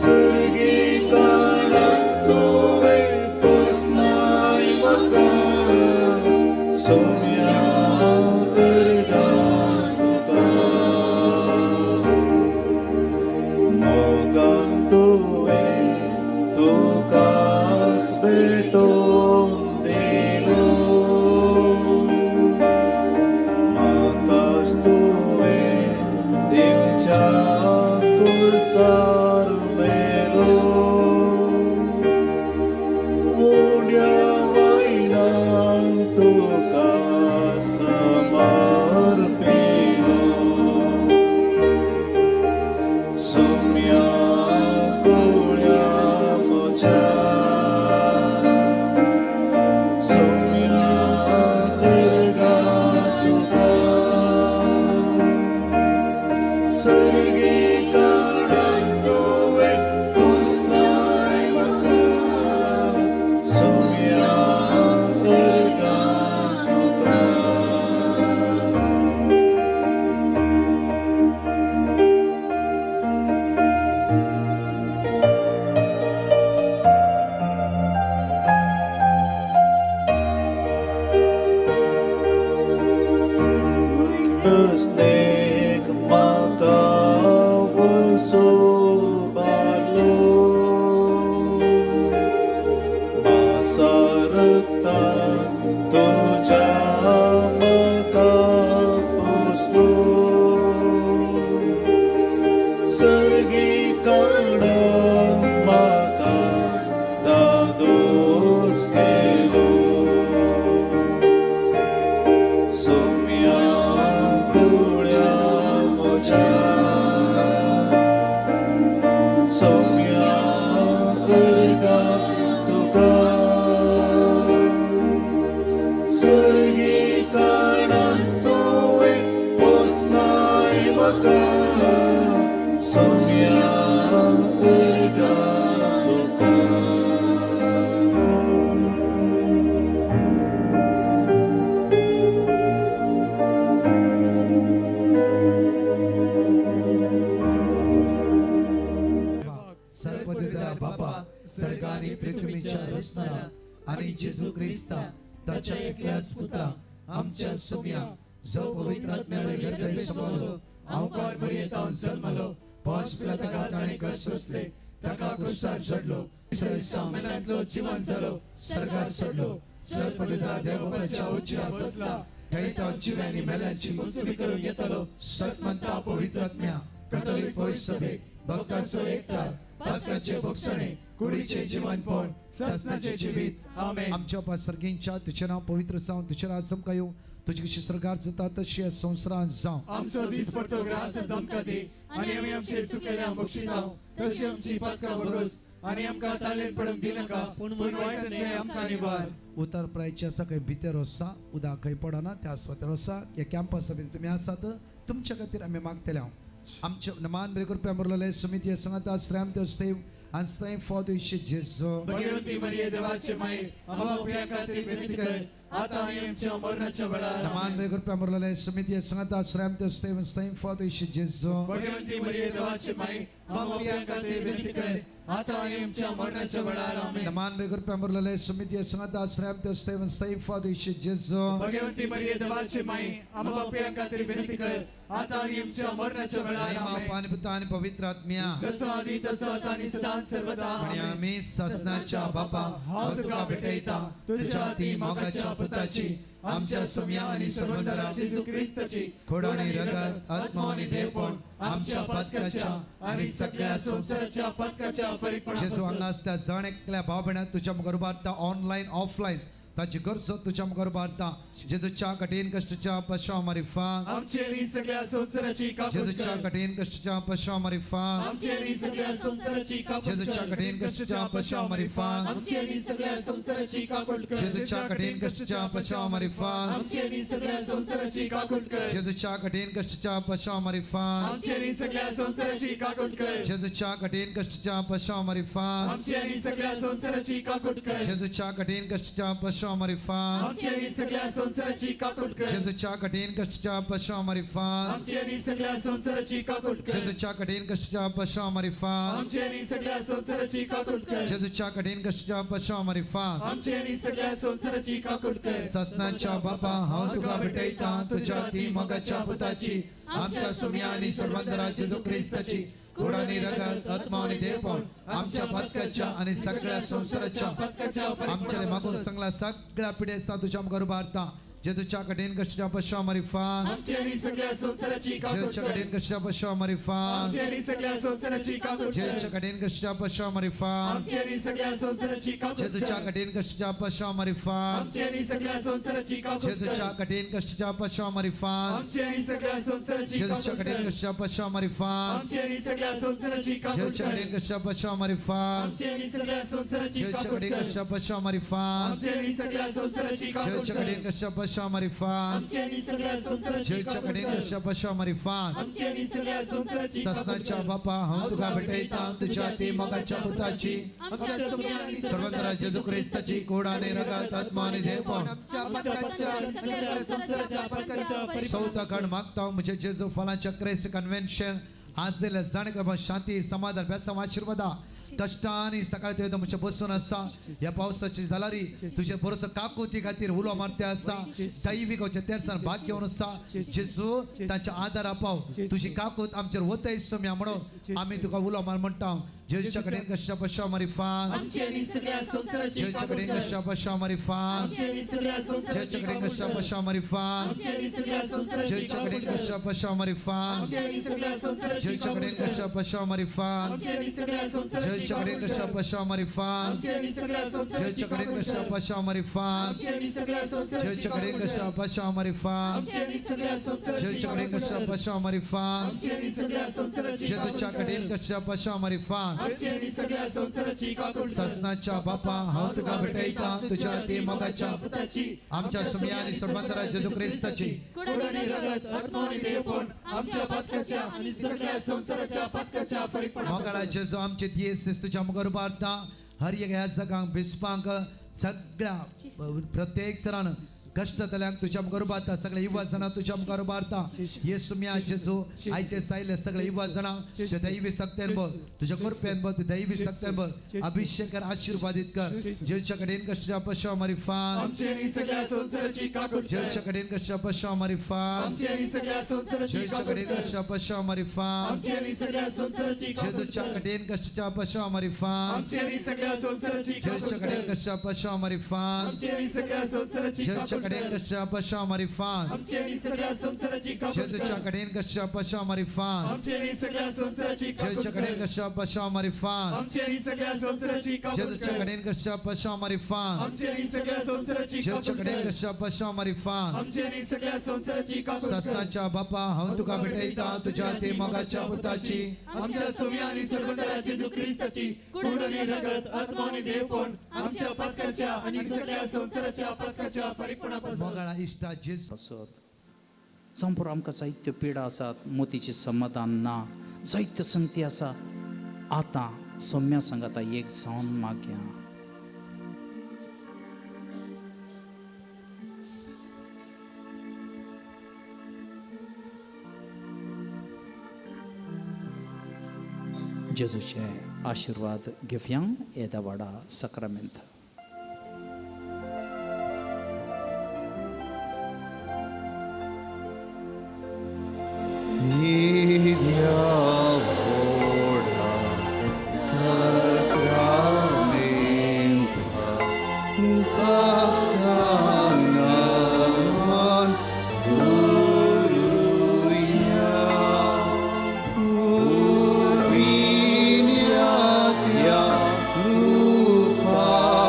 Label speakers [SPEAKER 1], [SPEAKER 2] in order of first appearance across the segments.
[SPEAKER 1] सर्गीकरणाक तुवें पोसलाय म्हाका सोम्या अर्गां तुका मोगान तुवें तुकाच भेटोवन दिलो म्हाकाच तुवें दिवच्या कुर्सार मेलो उड्या वयल्यान तुका समर्पिलो सोम्या कुळ्या म्हज्या सोम्या अर्गां तुका सर्गीकरणाक तुवें पोसलाय म्हाका सोम्या अर्गां तुका. स्नेक म्हाका वसोबारलो मासारतान तुज्या म्हाका पोसलो सर्गीकरणाक म्हाका दादोस केलो सोम्या कुळ्या म्हज्या सोम्या अर्गां तुका सर्गीकरणाक तुवें पोसलाय म्हाका सोम्या अर्गां तुका.
[SPEAKER 2] सर्वपवित्र बापा, सर्ग आणि पृथ्वीच्या रचणारा आणि जेजू ख्रिस्ता ताच्या एकल्याच पुता आमच्या सोम्या, जो पवित्र आत्म्याला गर्भे समावलो, अवकार मरियेतावन जन्मलो, पांच पिलाताका ताणे कष्ट सोंसले, ताका क्रुसार चडलो, मेल्यांतलो जिवन जालो, सर्गात सोडलो, सर्वपवित्र देवबापाच्या उजव्या बसला, थंय तो जिव्यांनी मेल्यांची मुंचवी करून येतलो. सतमंता पवित्र आत्म्या, कथोलिक पवित्र सभेक, भक्तांचो एकता, पातकांचे भोगसणे, कुडीचे जीवनपण, सासणाचे जिवीत. आमेन.
[SPEAKER 3] आमच्या बापा सर्गींच्या, तुझें नांव पवित्र जावं, तुझें राज आमकां येवं, तुजी कशी सरकार जाता तशी ह्या संवसारांत जावं.
[SPEAKER 2] आमचो दीस पडतो ग्रास आमकां दी आनी आमी आमचे चुकलेल्या बक्षिताव तशी आमची पातकां भोगस आनी आमकां तालेन पडूंक दिनाका, पूण वायटांतलें आमकां निवार.
[SPEAKER 3] उतर प्रायचे आसा, खंय भितर आसा, उदक खंय पडना त्या सुवातेर आसा. ह्या कॅम्पसा भितर तुमी आसात, तुमच्या खातीर आमी मागतले. हांव आमच्या नमान बरे कृपया मुरलेले समिती सांगता श्रम त्यो सेव आनी फॉद जेजू.
[SPEAKER 2] भगवती मरिये देवाचे माई, आम्हा पाप्यां खातीर विनंती कर, आता आणि आमच्या मरणाच्या वेळार.
[SPEAKER 3] नमान बरे कृपया मुरलेले समिती सांगता श्रम त्यो सेव आनी फॉद जेजू.
[SPEAKER 2] भगवंती मरिये देवाचे माई, आम्हा पाप्यां खातीर विनंती कर, आता आणि आमच्या मरणाच्या वेळार. आमेन.
[SPEAKER 3] नमान बरे कृपया मुरलेले समिती सांगता श्रम त्यो सेव आनी फॉद जेजू.
[SPEAKER 2] भगवंती मरिये देवाचे माई, आम्हा पाप्यां खातीर विनंती कर, आता आणि आमच्या मरणाच्या वेळार. आमेन.
[SPEAKER 3] आणि पुता आणि पवित्र आत्म्या.
[SPEAKER 2] जसं आधी तसं आता आणि सदा सर्वदा.
[SPEAKER 3] आणि
[SPEAKER 2] आमेन.
[SPEAKER 3] आम्ही सासनाच्या बापा,
[SPEAKER 2] हांव तुका भेटयता तुझ्या अति मोगाच्या पुताची, आमच्या सोम्या आणि सर्वंदरा जेजू ख्रिस्ताची
[SPEAKER 3] खोड आणि रगत, आत्मा आणि देवपण,
[SPEAKER 2] आमच्या पातकाच्या आणि सगळ्या संसाराच्या पातकाच्या
[SPEAKER 3] जेजू
[SPEAKER 2] फरीकपणापासून
[SPEAKER 3] हांगा आसता जण एकल्या भाव भयणां तुझ्या मुखार उबारता, ऑनलायन ऑफलायन ताची गरज तुझ्या मुखार उबारता. जेजूच्या कठीण कष्टाच्या पश्चाव मारिफा
[SPEAKER 2] आमची आणि सगळ्या संसाराची काकूट
[SPEAKER 3] जेजूच्या
[SPEAKER 2] कर.
[SPEAKER 3] कठीण कष्टाच्या पश्चाव मारिफा
[SPEAKER 2] आमची आणि सगळ्या संसाराची काकूट
[SPEAKER 3] जेजूच्या
[SPEAKER 2] कर.
[SPEAKER 3] कठीण कष्टाच्या पश्चाव मारिफा
[SPEAKER 2] आमची आणि सगळ्या संसाराची काकूट कर.
[SPEAKER 3] जेजूच्या कठीण कष्टाच्या पश्चाव मारिफा
[SPEAKER 2] आमची आणि सगळ्या संसाराची काकूट कर.
[SPEAKER 3] जेजूच्या कठीण कष्टाच्या पश्चाव मारिफा
[SPEAKER 2] आमची आणि सगळ्या संसाराची काकूट कर.
[SPEAKER 3] जेजूच्या कठीण कष्टाच्या पश्चाव मारिफा
[SPEAKER 2] आमची आणि सगळ्या संसाराची काकूट कर.
[SPEAKER 3] जेजूच्या कठीण कष्टाच्या पश्चाव पश्चात मारिफात
[SPEAKER 2] आमची आनी सगळ्या संवसाराची काकूट कर
[SPEAKER 3] जेजूच्या कठीण कष्टाच्या पश्चात मारिफात
[SPEAKER 2] आमची आनी सगळ्या संवसाराची काकूट कर
[SPEAKER 3] जेजूच्या कठीण कष्टाच्या पश्चात मारिफात
[SPEAKER 2] आमची आनी सगळ्या संवसाराची काकूट कर
[SPEAKER 3] जेजूच्या कठीण कष्टाच्या पश्चात मारिफात
[SPEAKER 2] आमची आनी सगळ्या संवसाराची काकूट कर
[SPEAKER 3] ससनाच्या बापा हांव तुका भेटयता तुझ्या ती मोगाच्या पुताची आमच्या सुम्या आणि सर्वांतरा जेजू क्रिस्ताची कुडानी रगत आत्मा आणि देवपण आमच्या पातकाच्या आणि सगळ्या संसाराच्या
[SPEAKER 2] पातकाच्या
[SPEAKER 3] आमच्या मागून सांगला सगळ्या पिढ्या तुझ्या मुखार उबारता जेजूच्या कठीण कष्टाच्या पश्चात मारिफात
[SPEAKER 2] आमची आनी सगळ्या संवसाराची काकूट
[SPEAKER 3] जेजूच्या
[SPEAKER 2] कर
[SPEAKER 3] कठीण कष्टाच्या पश्चात मारिफात
[SPEAKER 2] आमची आनी सगळ्या संवसाराची काकूट कर
[SPEAKER 3] जेजूच्या कठीण कष्टाच्या पश्चात मारिफात
[SPEAKER 2] आमची आनी सगळ्या संवसाराची काकूट
[SPEAKER 3] जेजूच्या
[SPEAKER 2] कर
[SPEAKER 3] कठीण कष्टाच्या पश्चात मारिफात
[SPEAKER 2] आमची आनी सगळ्या संवसाराची काकूट
[SPEAKER 3] जेजूच्या
[SPEAKER 2] कर
[SPEAKER 3] कठीण कष्टाच्या पश्चात मारिफात
[SPEAKER 2] आमची आनी सगळ्या संवसाराची
[SPEAKER 3] जेजूच्या
[SPEAKER 2] काकूट
[SPEAKER 3] कठीण
[SPEAKER 2] कर
[SPEAKER 3] कष्टाच्या पश्चात मारिफात
[SPEAKER 2] आमची आनी सगळ्या संवसाराची काकूट
[SPEAKER 3] जेजूच्या
[SPEAKER 2] कर
[SPEAKER 3] कठीण कष्टाच्या पश्चात मारिफात
[SPEAKER 2] आमची आनी सगळ्या संवसाराची
[SPEAKER 3] जेजूच्या
[SPEAKER 2] काकूट
[SPEAKER 3] कठीण
[SPEAKER 2] कर
[SPEAKER 3] कष्टाच्या पश्चात मारिफात
[SPEAKER 2] आमची आनी सगळ्या संवसाराची काकूट
[SPEAKER 3] जेजूच्या
[SPEAKER 2] कर
[SPEAKER 3] कठीण कष्टाच्या पश्चात मारिफात
[SPEAKER 2] आमची आनी सगळ्या संवसाराची
[SPEAKER 3] जेजूच्या
[SPEAKER 2] काकूट
[SPEAKER 3] कठीण
[SPEAKER 2] कर
[SPEAKER 3] कष्टाच्या पश्चात मारिफात
[SPEAKER 2] आमची आनी सगळ्या संवसाराची काकूट
[SPEAKER 3] ससनाच्या
[SPEAKER 2] कर
[SPEAKER 3] बापा हांव तुका भेटयता तुझ्या ती मोगाच्या पुताची
[SPEAKER 2] आमच्या सुम्या आणि
[SPEAKER 3] सर्वंतरा जेजू क्रिस्ताची कोड आणि रगत आत्मा आणि देवपण
[SPEAKER 2] आमच्या पातकाच्या आणि सगळ्या संवसाराच्या पातकाच्या
[SPEAKER 3] चौथा खंड मागता म्हणजे जेजू फलांच्या क्रेस कन्व्हेन्शन आज दिल्या जाणें शांती समाधान बेसांव आशिर्वादा कष्टांनी सकाळी ते तुमचे बसून आसा ह्या पावसाची जालारी तुझे भरोसो काकुती खातीर उलो मारते आसा दैवीक तेरसान भाग घेवन आसा जेजू तांच्या आदारा पाव तुजी काकूत आमचेर वतय सम्या म्हणून आमी तुका उलो मार म्हणटा जेजूच्या कडेन कश्या पश्या मारिफात
[SPEAKER 2] आमची आनी सगळ्या संवसाराची
[SPEAKER 3] जेजूच्या
[SPEAKER 2] काकूट
[SPEAKER 3] कडेन
[SPEAKER 2] कर
[SPEAKER 3] कश्या पश्या मारिफात
[SPEAKER 2] आमची आनी सगळ्या संवसाराची
[SPEAKER 3] जेजूच्या कडेन
[SPEAKER 2] काकूट
[SPEAKER 3] कश्या
[SPEAKER 2] कर
[SPEAKER 3] पश्या मारिफात
[SPEAKER 2] आमची आनी सगळ्या संवसाराची
[SPEAKER 3] जेजूच्या
[SPEAKER 2] काकूट
[SPEAKER 3] कडेन
[SPEAKER 2] कर
[SPEAKER 3] कश्या पश्या मारिफात
[SPEAKER 2] आमची आनी सगळ्या संवसाराची
[SPEAKER 3] जेजूच्या
[SPEAKER 2] काकूट
[SPEAKER 3] कडेन
[SPEAKER 2] कर
[SPEAKER 3] कश्या पश्या मारिफात
[SPEAKER 2] आमची आनी सगळ्या संवसाराची
[SPEAKER 3] जेजूच्या कडेन
[SPEAKER 2] काकूट
[SPEAKER 3] कश्या
[SPEAKER 2] कर
[SPEAKER 3] पश्या मारिफात
[SPEAKER 2] आमची आनी सगळ्या संवसाराची
[SPEAKER 3] जेजूच्या कडेन
[SPEAKER 2] काकूट
[SPEAKER 3] कश्या
[SPEAKER 2] कर
[SPEAKER 3] पश्या मारिफात
[SPEAKER 2] आमची आनी सगळ्या संवसाराची
[SPEAKER 3] जेजूच्या कडेन
[SPEAKER 2] काकूट
[SPEAKER 3] कश्या
[SPEAKER 2] कर
[SPEAKER 3] पश्या मारिफात
[SPEAKER 2] आमची आनी सगळ्या संवसाराची
[SPEAKER 3] जेजूच्या कडेन
[SPEAKER 2] काकूट
[SPEAKER 3] कश्या
[SPEAKER 2] कर
[SPEAKER 3] पश्या मारिफात
[SPEAKER 2] आमची आनी सगळ्या संवसाराची
[SPEAKER 3] जेजूच्या
[SPEAKER 2] काकूट
[SPEAKER 3] कडेन
[SPEAKER 2] कर
[SPEAKER 3] कश्या पश्या मारिफात
[SPEAKER 2] आमची आनी सगळ्या संवसाराची काकूट कर
[SPEAKER 3] ससनाच्या बापा हांव तुका भेटयता तुझ्या ती मोगाच्या
[SPEAKER 2] पुताची
[SPEAKER 3] आमच्या सुम्या आणि सर्वांतरा जेजू क्रिस्ताची
[SPEAKER 2] कुडाने रगत आत्मा आणि देवपण आमच्या पातकाच्या आणि सगळ्या संवसाराच्या पातकाच्या फरीकपणापासून
[SPEAKER 3] मोगाळा जेजू आमचे दियेस तुझ्या मुखार उबारता हर एक ह्या जगांक बिस्पांक सगळ्या प्रत्येक तरान कश्ट जाल्यांक तुझ्या मुखार उबारता सगळे युवा जाणां तुझ्या मुखार उबारता येसू म्या जेजू आयचे सायले सगळे युवा जाणां तुझ्या दैवी सक्त्यान बघ तुझ्या कृपेन बघ दैवी सक्त्यान बघ अभिषेक कर आशीर्वादित कर जेजूच्या कडेन कश्टा पश्या मारिफात
[SPEAKER 2] आमची आनी सगळ्या संवसाराची काकूट कर
[SPEAKER 3] जेजूच्या कडेन कश्टा पश्या मारिफात
[SPEAKER 2] आमची आनी सगळ्या संवसाराची
[SPEAKER 3] जेजूच्या
[SPEAKER 2] काकूट
[SPEAKER 3] कडेन
[SPEAKER 2] कर
[SPEAKER 3] कश्टा पश्या मारिफात
[SPEAKER 2] आमची आनी सगळ्या संवसाराची काकूट
[SPEAKER 3] जेजूच्या
[SPEAKER 2] कर
[SPEAKER 3] कडेन कश्टा पश्या मारिफात
[SPEAKER 2] आमची आनी सगळ्या संवसाराची काकूट
[SPEAKER 3] जेजूच्या कडेन
[SPEAKER 2] कर
[SPEAKER 3] कश्टा पश्या मारिफात
[SPEAKER 2] आमची आनी सगळ्या संवसाराची
[SPEAKER 3] जेजूच्या
[SPEAKER 2] काकूट
[SPEAKER 3] कडेन
[SPEAKER 2] कर
[SPEAKER 3] कश्टा पश्या मारिफात
[SPEAKER 2] आमची आनी सगळ्या संवसाराची काकूट
[SPEAKER 3] जेजूच्या
[SPEAKER 2] कर
[SPEAKER 3] कडेन कश्टा पश्या मारिफात
[SPEAKER 2] आमची आनी सगळ्या संवसाराची काकूट
[SPEAKER 3] जेजूच्या कडेन
[SPEAKER 2] कर
[SPEAKER 3] कश्टा पश्या मारिफात
[SPEAKER 2] आमची आनी सगळ्या संवसाराची काकूट
[SPEAKER 3] जेजूच्या
[SPEAKER 2] कर
[SPEAKER 3] कडेन कश्टा पश्या मारिफात
[SPEAKER 2] आमची आनी सगळ्या संवसाराची
[SPEAKER 3] जेजूच्या
[SPEAKER 2] काकूट
[SPEAKER 3] कडेन
[SPEAKER 2] कर
[SPEAKER 3] कश्टा पश्या मारिफात
[SPEAKER 2] आमची आनी सगळ्या संवसाराची काकूट कर
[SPEAKER 3] ससनाच्या बापा हांव तुका भेटयता तुझ्या ते मोगाच्या पुताची
[SPEAKER 2] आमच्या सुम्या आणि सर्वंतरा जेजू क्रिस्ताची कुड आणि रगत आत्मा आणि देवपण आमच्या पातकाच्या आणि सगळ्या संवसाराच्या पातकाच्या फरीकपणापासून
[SPEAKER 3] मोगाळा इश्टा जेजू
[SPEAKER 4] पासत जावं पुरो आमकां जायत्यो पिडा आसात मोतीचें समाधान ना जायत्यो संगती आसा आतां सोम्या सांगाता एक जावन मागया जेजूचे आशिर्वाद घेवया येदा वाडा सक्रामेंत.
[SPEAKER 1] Sacramenta, Guruya, Uviniatya Rupa.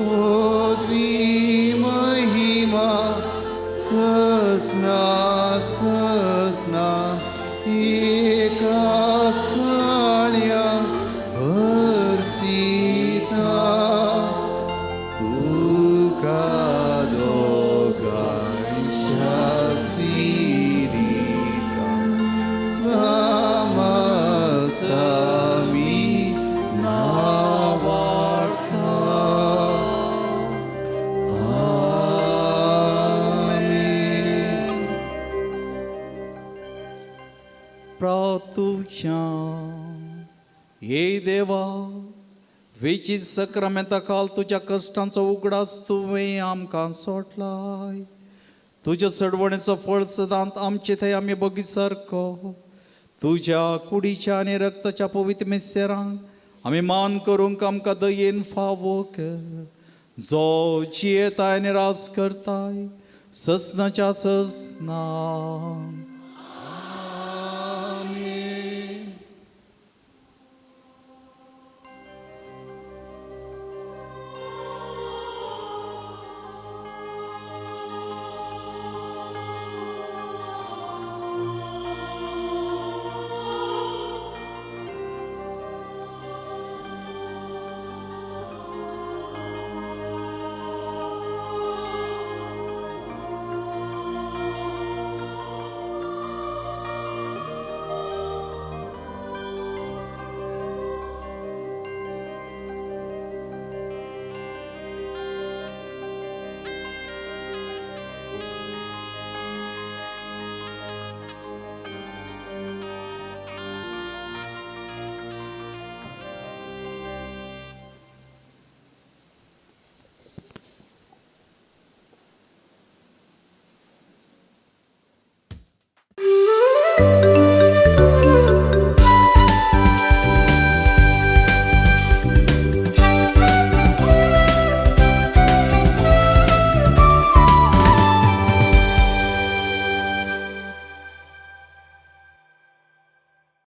[SPEAKER 1] पदवी महिमा ससना ससना एका स्थळ्या भरसिता तुका दोगांच्या सिरिता समसमी नावार्ता. आमेन.
[SPEAKER 4] प्रातुच्या हे देवा, वेचीत सक्रामेंता काल तुज्या कश्टांचो उगडास तुवें आमकां सोडलाय. तुज्या चडवणेचो फळ सदांत आमचे थंय आमी बगी सारको तुज्या कुडीच्या आनी रक्ताच्या पवित्र मिस्तेरांक आमी मान करूंक आमकां दयेन फावो कर, जो जियेताय आनी रास करताय ससनाच्या ससना.